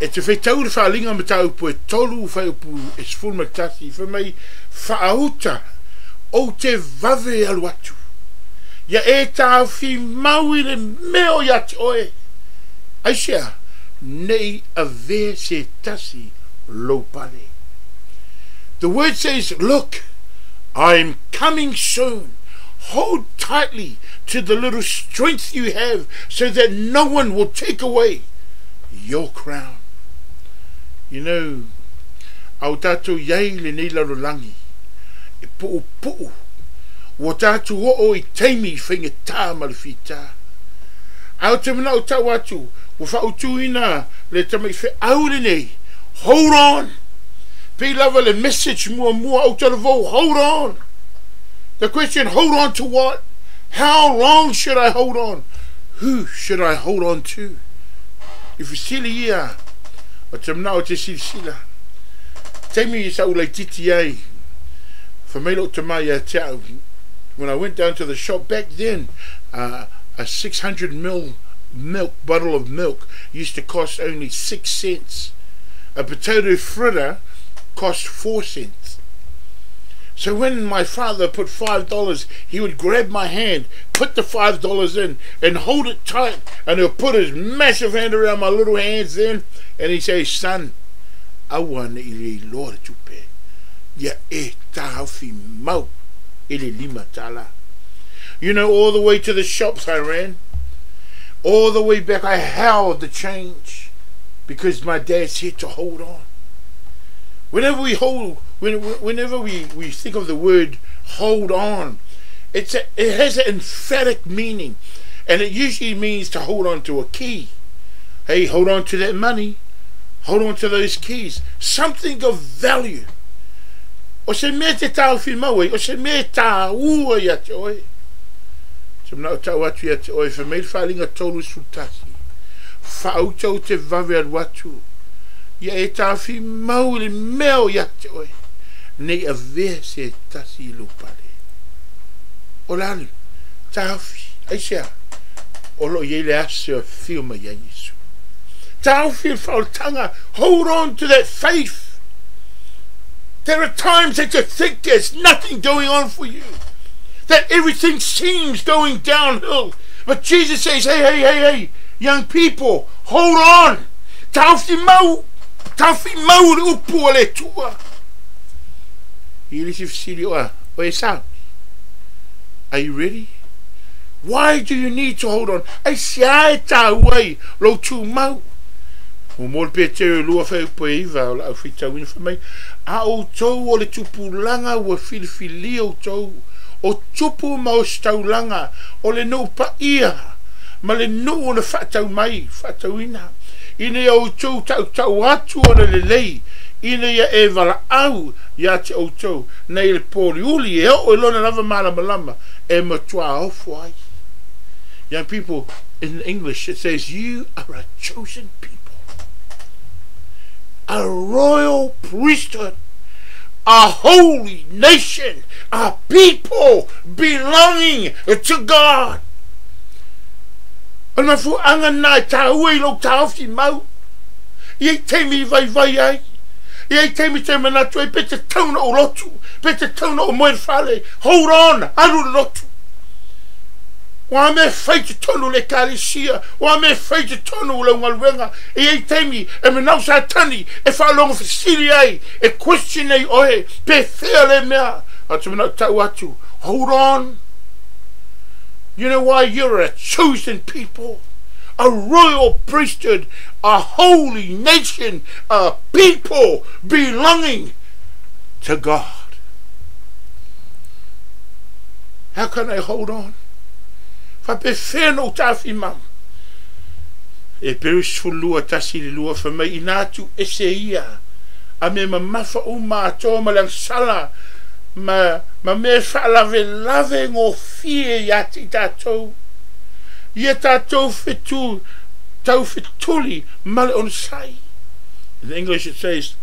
E te faitau le Faaaliga mataupu e 3 fuaiupu e 11, fai mai, Faauta, ou te vave alu atu. Ia e taofi mau i le mea o ia te oe. Aisea? Ne i avea se tasi lou pale. The word says, Look, I am coming soon. Hold tightly to the little strength you have so that no one will take away your crown. You know, a o tātou iai lenei lalolagi e puupuu, ua tātou oo i taimi i faigata ma le fita. A o te manao tau atu, ua faautuina le tamai feau lenei, hold on! Pei lava le message muamua au talavou, hold on! The question, hold on to what? How long should I hold on? Who should I hold on to? I fesili ia o te manao te silasila. Taimi i sa ulaititi ai, fai mai lou tama ia te au, when I went down to the shop back then, a 600 mil milk, bottle of milk used to cost only 6 cents. A potato fritter cost 4 cents. So when my father put $5, he would grab my hand, put the $5 in, and hold it tight, and he'll put his massive hand around my little hands then, and he'd say, Son, aua ne i le iloa le tupe, ia e taofi mau i le lima tala. You know, all the way to the shops I ran. All the way back I held the change because my dad said to hold on. Whenever we hold, whenever we think of the word hold on, it has an emphatic meaning, and it usually means to hold on to a key. Hey, hold on to that money. Hold on to those keys. Something of value. O se mea te taofi mau ai, o se mea e tāua ia te oe. Te manao tau atu ia te oe, fai mai le Faaaliga 31. Faauta ou te vave alu atu, ia e taofi mau i le mea o ia te oe, ne i avea se tasi i lou pale. O le a le taofi? Aisea? O lo o i ai le aso e afio mai ai Iesu. Taofi le faaolataga, hold on to that faith. There are times that you think there's nothing going on for you, that everything seems going downhill. But Jesus says, hey, hey, hey, hey, young people, hold on. Taofi mau, taofi mau le upu a le Atua. I le isi fesili o a, o e sa, are you ready? Why do you need to hold on? Aisea e tāua ai lou tumau? Muamua le Petero e lua fuaiupu e iva o lau faitauina fai mai, A outou o le tupulaga ua filifilia outou, o tupu ma ositaulaga, o le nuu paia ma le nuu na faatau mai, faatauina, ina ia outou tautau atu ona lelei, ina ia e valaau ia te outou, nei le pōliuli e oo i lona lava malamalama e matua ofo ai. Young people, in English it says, you are a chosen people, a royal priesthood, a holy nation, a people belonging to God. O le mafuaaga lena e taua i lou taofi mau. I ai taimi i vaivai ai, i ai taimi te manatu ai pe tatau na ou lotu, pe tatau na ou moe i le fale. Hold on, alu le lotu. O a mea e fai totonu o le Ekalesia, o a mea e fai totonu o lau galuega, e i ai taimi e manao Satani e faalogo fesili ai, e question ai oe, pe fea le mea. A te manao tau atu, hold on. You know why? You're a chosen people, a royal priesthood, a holy nation, a people belonging to God. How can I hold on? Faapefea na ou taofi mau? Eperu 12 tasi i le lua fai mai, Inā atu ese ia, a mea mamafa uma atoa ma le agasala, ma, ma mea e faalavelave gofie iā te i tātou, ia tātou whetū, taufetuli ma le onosai. In English it says,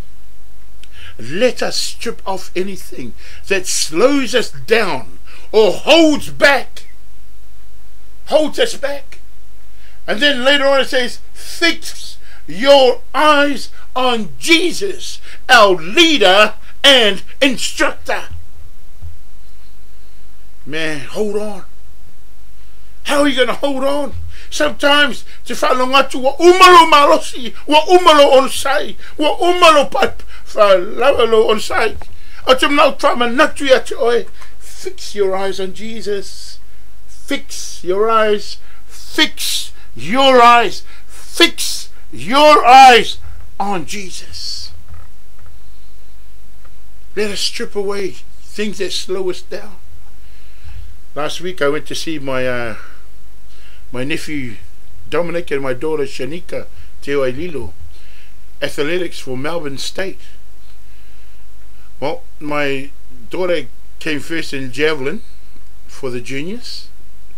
Let us strip off anything that slows us down or holds back. Holds us back. And then later on it says, fix your eyes on Jesus, our leader and instructor. Man, hold on. How are you going to hold on? Sometimes te faalogo atu ua uma lou malosi, ua uma lou onosai, ua uma lou faalava lou onosai. Ou te manao faamanatu ia te oe, fix your eyes on Jesus. Fix your eyes. Fix your eyes. Fix your eyes on Jesus. Let us strip away things that slow us down. Last week I went to see my my nephew Dominic and my daughter Shanika Teoaililo, athletics for Melbourne State. Well, my daughter came first in javelin for the juniors.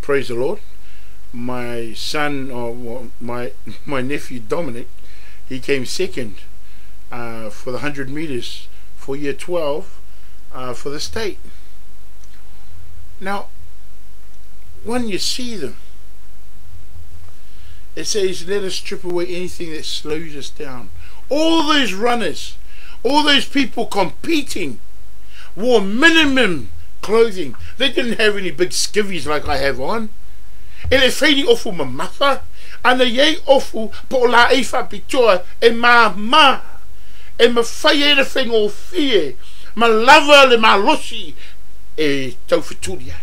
Praise the Lord. My son, or well, my nephew Dominic, he came second for the 100 meters for year 12 for the state. Now, when you see them, it says, let us strip away anything that slows us down. All those runners, all those people competing, wore minimum clothing. They didn't have any big skivvies like I have on. E le whai ni ofu mamafa, ana iai ofu po o la ei whapitoa e māmā, e mawhai ai le whaingōfie, ma lava le malosi e tauwheturi ai,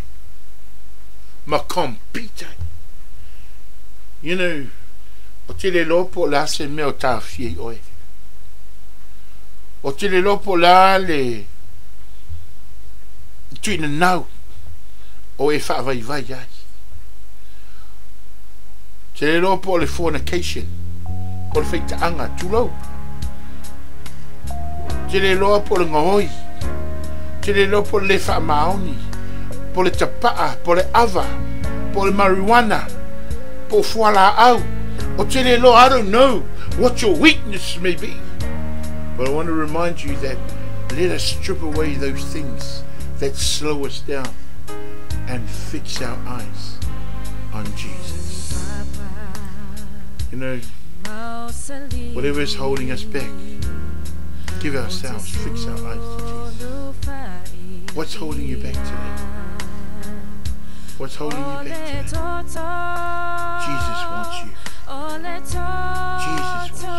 ma compete ai. You know, o te le loa po o le a se mea o tāwhia i oe. O te le loa po o le a le tuinanau o e whaavaivai ai. Te le loa po o le fornication, po o le whaitaanga, tulou. Te le loa po o le ngaoi, te le loa po o le le whaamaoni, po o le tapaa, po o le ava, po o le marijuana, po o fualaau. O te le loa, I don't know what your weakness may be, but I want to remind you that let us strip away those things that slow us down and fix our eyes on Jesus. You know, whatever is holding us back, give ourselves, fix our eyes to Jesus. What's holding you back today? What's holding you back today? Jesus wants you. Jesus wants you.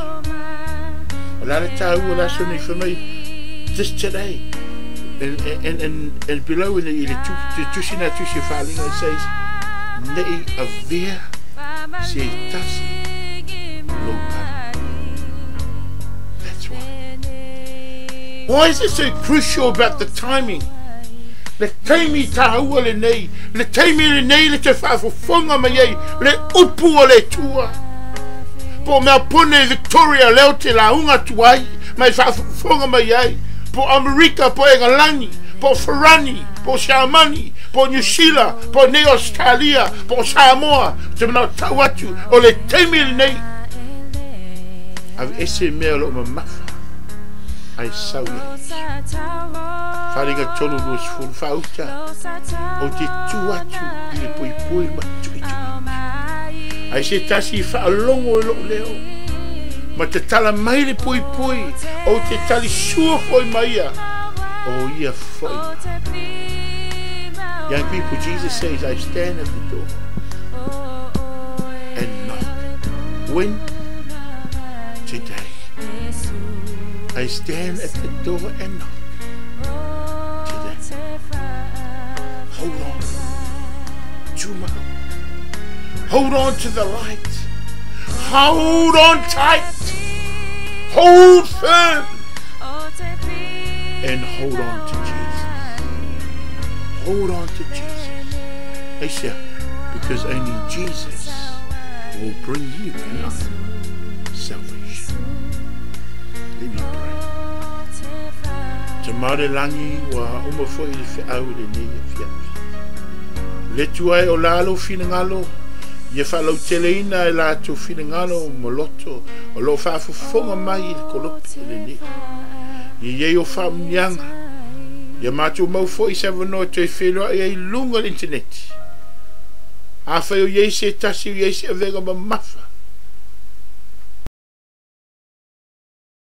O le a le tāua le aso nei for me, just today, and, and, and, and below in the, te tusi nā tusi o Faalinga, it says, Nei avea se tasi lou pale. That's why. Why is it so crucial about the timing? Le taimi tāua lenei, le taimi lenei le te whaafofoga mai ai, le upu o le Atua. Po o mea pone Victoria leo te lauga atu ai, mai whaafofoga mai ai, po Amerika, po Engalani, po Farani, po Siamani, po New Zealand, po nei Australia, po Samoa, te manao tau atu o le taimi lenei. Ave ese mea o loo mamafa ai sau ia Iesu. Wharinga tolu 20 whaauta o te tu atu i le poipoi ma tuitui atu. Ai se tasi i whaalongo e loo leo, ma te tala mai le poipoi o te tali sua foi mai ia, o ia foi mai. Young people, Jesus says, I stand at the door and knock. When? Today. I stand at the door and knock. Today. Hold on. Tumau. Hold on to the light. Hold on tight. Hold firm. And hold on to Jesus. Hold on to Jesus. Aisha, because only Jesus will bring you and I salvation. Let me pray. Te maore langi ua uma foi le feau i lenei afiafi. Le tu ai o lalo finagalo, ia faalauteleina e latou finagalo ma loto o loo faafofoga mai i le kolopi lenei. Ia iai o faamuniaga, ia matou mau foi se avanoa e toe feloai ai i luga o le initaneti. Afai o iai se tasi o iai se avega mamafa,